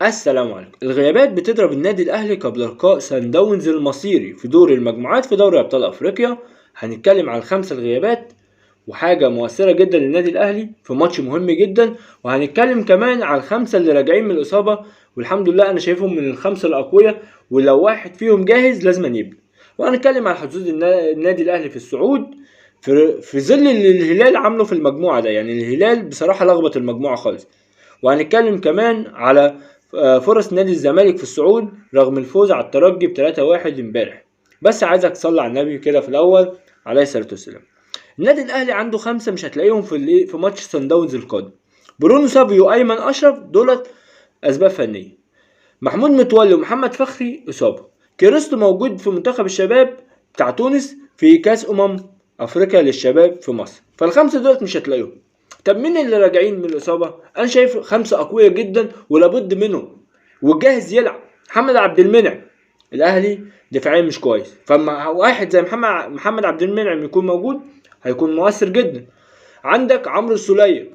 السلام عليكم. الغيابات بتضرب النادي الأهلي قبل لقاء سان داونز المصيري في دور المجموعات في دوري أبطال أفريقيا. هنتكلم عن 5 الغيابات وحاجة مؤثرة جدا للنادي الأهلي في ماتش مهم جدا، وهنتكلم كمان على ال5 اللي راجعين من الإصابة، والحمد لله أنا شايفهم من ال5 الأقوياء، ولو واحد فيهم جاهز لازم يبدأ. وهنتكلم على حظوظ النادي الأهلي في الصعود في ظل اللي الهلال عامله في المجموعة ده، يعني الهلال بصراحة لخبط المجموعة خالص. وهنتكلم كمان على فرص نادي الزمالك في الصعود رغم الفوز على الترجي بتلاتة واحد امبارح. بس عايزك تصلي على النبي كده في الأول عليه الصلاة والسلام. النادي الأهلي عنده 5 مش هتلاقيهم في ماتش سان داونز القادم. برونو سافيو وأيمن أشرف دولت أسباب فنية. محمود متولي ومحمد فخري إصابة. كريستو موجود في منتخب الشباب بتاع تونس في كأس أفريقيا للشباب في مصر، فالخمسة دولت مش هتلاقيهم. طب مين اللي راجعين من الإصابة؟ أنا شايف 5 أقوياء جدا ولابد منهم والجاهز يلعب. محمد عبد المنعم، الأهلي دفاعيا مش كويس، فما واحد زي محمد عبد المنعم يكون موجود هيكون مؤثر جدا. عندك عمرو السولية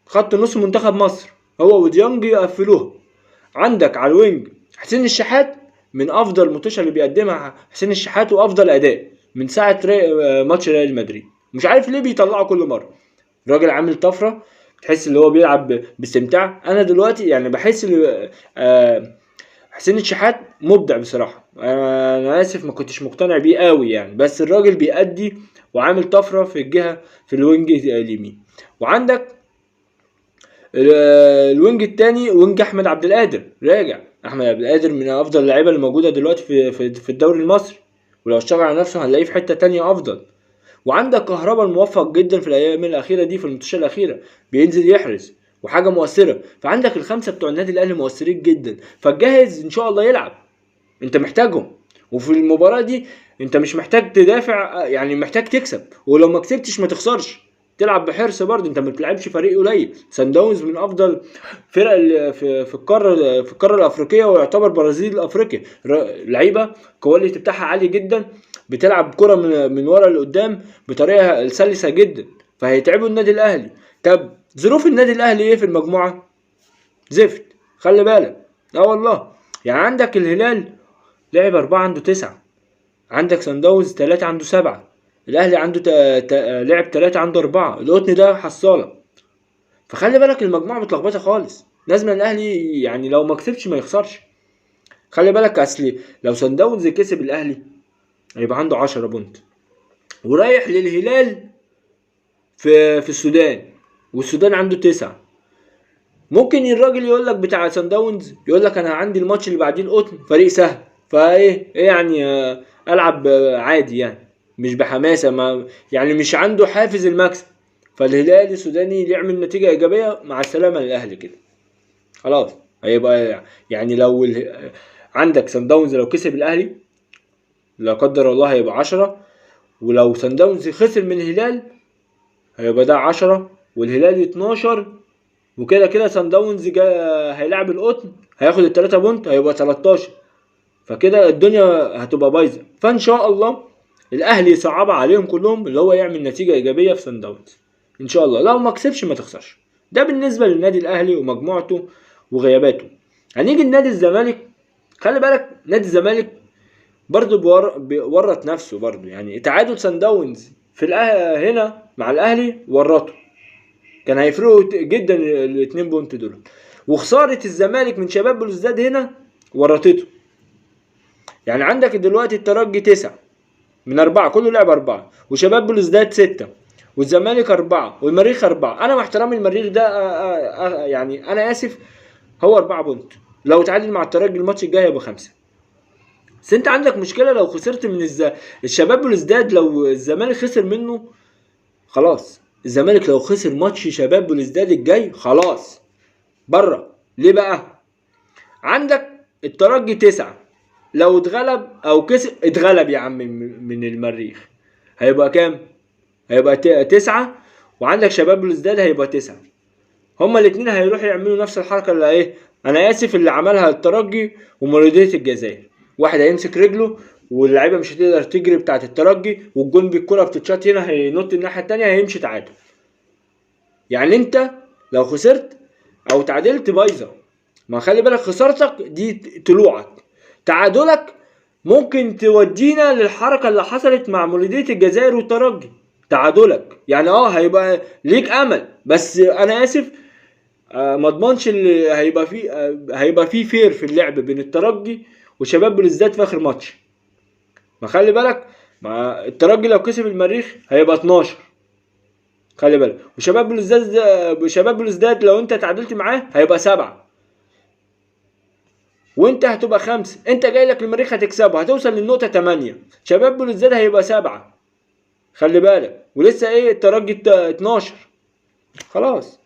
خط نص منتخب مصر، هو وديانج يقفلوها. عندك على الوينج حسين الشحات، من افضل الماتشات اللي بيقدمها حسين الشحات وافضل اداء من ساعه ماتش ريال مدريد، مش عارف ليه بيطلعه كل مره. الراجل عامل طفره، تحس اللي هو بيلعب باستمتاع. انا دلوقتي بحس حسين الشحات مبدع بصراحه. انا اسف ما كنتش مقتنع بيه قوي بس الراجل بيأدي وعامل طفره في الجهه في الوينج اليمين. وعندك الوينج التاني وينج احمد عبد القادر، راجع احمد عبد القادر من افضل اللعيبه اللي موجوده دلوقتي في الدوري المصري، ولو اشتغل على نفسه هنلاقيه في حته تانية افضل. وعندك كهربا الموفق جدا في الايام الاخيره دي، في الماتشات الاخيره بينزل يحرز وحاجه مؤثره. فعندك ال5 بتوع النادي الاهلي مؤثرين جدا، فالجاهز ان شاء الله يلعب، انت محتاجهم. وفي المباراه دي انت مش محتاج تدافع، محتاج تكسب، ولو ما كسبتش ما تخسرش، تلعب بحرص برضه، انت ما بتلعبش فريق قليل. سان داونز من افضل فرق في القاره الافريقيه، ويعتبر برازيل افريقيا. لعيبه كواليتي بتاعها عالي جدا، بتلعب كره من ورا لقدام بطريقه سلسه جدا، فهيتعبوا النادي الاهلي. طب ظروف النادي الاهلي ايه في المجموعه؟ زفت، خلي بالك. والله عندك الهلال لعب 4 عنده 9، عندك سان داونز 3 عنده 7، الاهلي عنده لعب 3 عنده 4، القطن ده حصاله. فخلي بالك المجموعه متلخبطه خالص، لازم الاهلي لو ما كسبش ما يخسرش. خلي بالك اصل لو سان داونز كسب الاهلي هيبقى عنده 10 بونت، ورايح للهلال في السودان، والسودان عنده 9. ممكن الراجل يقول لك بتاع سان داونز يقول لك انا عندي الماتش اللي بعديه القطن فريق سهل، فايه ايه يعني، العب عادي مش بحماسه، ما يعني مش عنده حافز المكسب. فالهلال السوداني يعمل نتيجه ايجابيه مع السلامه للاهلي كده خلاص. هيبقى لو عندك سان داونز لو كسب الاهلي لا قدر الله هيبقى 10، ولو سان داونز خسر من الهلال هيبقى ده 10 والهلال 12، وكده كده سان داونز هيلاعب القطن هياخد التلاتة بونت هيبقى 13، فكده الدنيا هتبقى بايظه. فان شاء الله الاهلي يصعبها عليهم كلهم اللي هو يعمل نتيجه ايجابيه في سان داونز ان شاء الله، لو ما كسبش ما تخسرش. ده بالنسبه للنادي الاهلي ومجموعته وغياباته. هنيجي لنادي الزمالك. خلي بالك نادي الزمالك برضه بيورط نفسه برضه، تعادل سان داونز في هنا مع الاهلي ورطه، كان هيفرقوا جدا الاتنين بونت دول. وخساره الزمالك من شباب بلوزداد هنا ورطته. عندك دلوقتي الترجي 9 من 4، كله لعب 4، وشباب بلوزداد 6، والزمالك 4، والمريخ 4. أنا مع احترامي المريخ ده، أنا آسف، هو 4 بونت، لو تعادل مع الترجي الماتش الجاي هيبقى 5. بس أنت عندك مشكلة لو خسرت من الشباب بلوزداد، لو الزمالك خسر منه خلاص. الزمالك لو خسر ماتش شباب بلوزداد الجاي خلاص بره. ليه بقى؟ عندك الترجي 9، لو اتغلب او كسب، اتغلب يا عم من المريخ هيبقى كام؟ هيبقى 9، وعندك شباب بلوزداد هيبقى 9. هما الاتنين هيروحوا يعملوا نفس الحركة اللي ايه، انا اسف، اللي عملها الترجي ومولودية الجزائر. واحد هيمسك رجله واللعيبة مش هتقدر تجري بتاعة الترجي، والجون بالكرة بتتشاط هنا هينط الناحية التانية هيمشي تعادل. انت لو خسرت او تعادلت بايظة. ما خلي بالك خسارتك دي طلوعك، تعادلك ممكن تودينا للحركة اللي حصلت مع مولوديه الجزائر والترجي. تعادلك يعني هيبقى ليك امل، بس انا اسف ما اضمنش اللي هيبقى فيه، هيبقى فيه fair في اللعب بين الترجي وشباب بلوزداد في اخر ماتش. ما خلي بالك، ما الترجي لو كسب المريخ هيبقى 12، خلي بالك، وشباب بلوزداد، شباب بلوزداد لو انت تعادلت معاه هيبقى 7، وانت هتبقى 5. انت جاي لك المريخ هتكسبه، هتوصل للنقطة 8، شباب بلوزداد هيبقى 7، خلي بالك، ولسه ايه الترجي 12. خلاص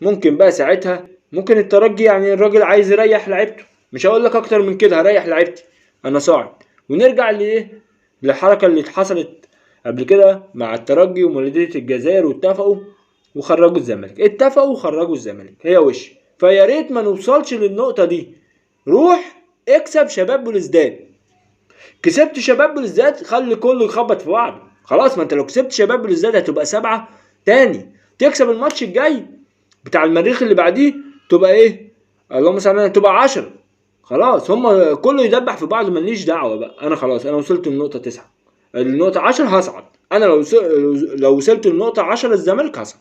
ممكن بقى ساعتها ممكن الترجي يعني الراجل عايز يريح لعيبته، مش هقول لك اكتر من كده، هريح لعيبتي انا صاعد. ونرجع لايه، للحركة اللي حصلت قبل كده مع الترجي ومولوديه الجزائر، واتفقوا وخرجوا الزمالك، اتفقوا وخرجوا الزمالك، هي وش. فيا ريت ما نوصلش للنقطة دي. روح اكسب شباب بلوزداد، كسبت شباب بلوزداد خلي كله يخبط في بعضه، خلاص. ما انت لو كسبت شباب بلوزداد هتبقى 7 تاني، تكسب الماتش الجاي بتاع المريخ اللي بعديه تبقى ايه، اللهم صل على النبي، تبقى 10. خلاص هم كله يدبح في بعض، ماليش دعوه بقى، انا خلاص انا وصلت للنقطة 9، النقطة 10 هصعد. انا لو وصلت للنقطة 10 الزمالك هصعد.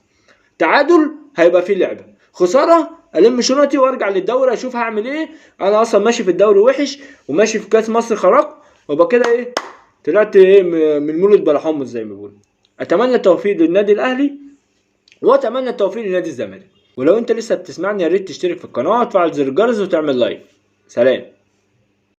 تعادل هيبقى فيه لعبه، خسارة الم شنطي وارجع للدوري اشوف هعمل ايه. انا اصلا ماشي في الدوري وحش، وماشي في كاس مصر خرجت، وابقى كده ايه، طلعت ايه من مولد بلا حمص زي ما بيقولوا. اتمنى التوفيق للنادي الاهلي، واتمنى التوفيق لنادي الزمالك. ولو انت لسه بتسمعني يا ريت تشترك في القناة وتفعل زر الجرس وتعمل لايك. سلام.